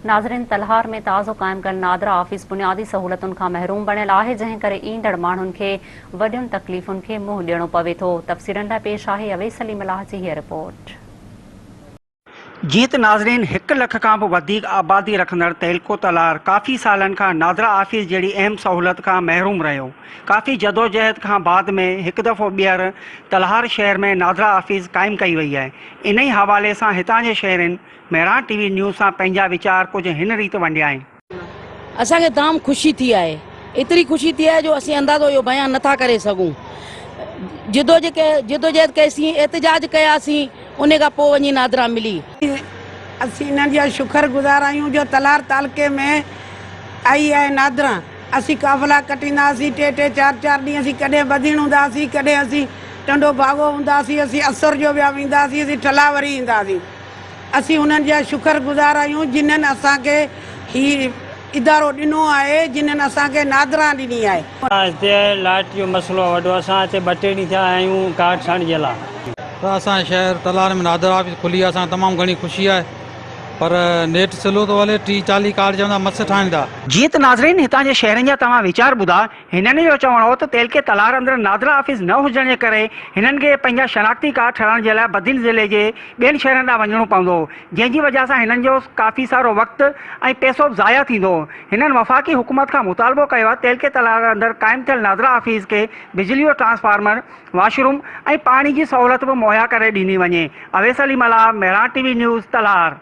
ناظرين تلهار ۾ تازو قائم ڪيل نادرا آفيس بنيادي سهولتن کان محروم بڻيل آهي جنهن ڪري ايندڙ ماڻهن کي وڏين تڪليفن کي منهن ڏيڻو پوي ٿو تفصيلن لاء پيش آهي اويس علي ملاح جي هيء رپورٽ. جيئن ته ناظرين هڪ لک کان به وڌيڪ آبادي رکندڙ تعلقو تلهار ڪافي سالن کان نادرا آفيس جهڙي اهم سهولت کان محروم رهيو ڪافي جدوجهد کان بعد ۾ هڪ دفعو ٻيهر تلهار شهر ۾ نادرا آفيس قائم ڪئي وئي آهي انهي حوالي سان هتان جي شهرين مهراڻ ٽي وي نيوز سان پنهنجا ويچار ڪجهه هن ريت ونڊيا آهن. اسان کي تمام خوشي ٿي آهي ايتري خوشي ٿي آهي جو اسين اندازو اهو بيان نٿا ڪري سگهون جدوجهد ڪئيسين احتجاج ڪياسين انهي کان پوء وڃي نادرا ملي. اسين انهن جا شڪر گذار آهيون جو تلهار تعلقي ۾ آئي آهي نادرا اسين قافلا ڪٽيندا هئاسين ٽي ٽي چار چار ڏينهن اسين ڪڏهن بدين هوندا هئاسين ڪڏهن اسين ٽنڊو باگو هوندا هئاسين اسين اسر جو ويا ويندا هئاسين اسين ٺلها وري ايندا هئاسين. اسين انهن جا شڪر گذار آهيون جنھن اسان کي هي ادارو ڏنو آهي جنھن اسان کي نادرا ڏني آهي. هتي لائٽ جو مسئلو آهي وڏو اسان هتي ٻه ٽي ڏينهن ٿيا آيا آهيون ڪارڊ ٺاهڻ جي لاء. ته اسان جي شهر تلهار ۾ نادرا آفيس کلي آهي اسان کي تمام گهڻي خوشي آهي پر نيٽ سلو ٿو هلي 30 40 ڪارڊ چون ٿا مس ٺاهين ٿا. جيئن ته ناظرين هتان جي شهرين جا توهان ويچار ٻڌا هنن جو چوڻ هو ته تعلقي تلهار اندر نادرا آفيس نه هجڻ جي ڪري هنن کي پنهنجا شناختي ڪارڊ ٺهرائڻ جي لاء بدين ضلعي جي ٻين شهرن ڏانهن وڃڻو پوندو هو جنهن جي وجهه سان هنن جو ڪافي سارو وقت ۽ پئسو به ضايع ٿيندو هو. هنن وفاقي حڪومت کان مطالبو ڪيو آهي تعلقي تلهار اندر قائم ٿيل نادرا آفيس کي بجلي جو ٽرانسفارمر، واش روم ۽ پاڻي جي سهولت به مهيا ڪري ڏني وڃي. Awais Ali Mallah, Mehran T V news, Talhar.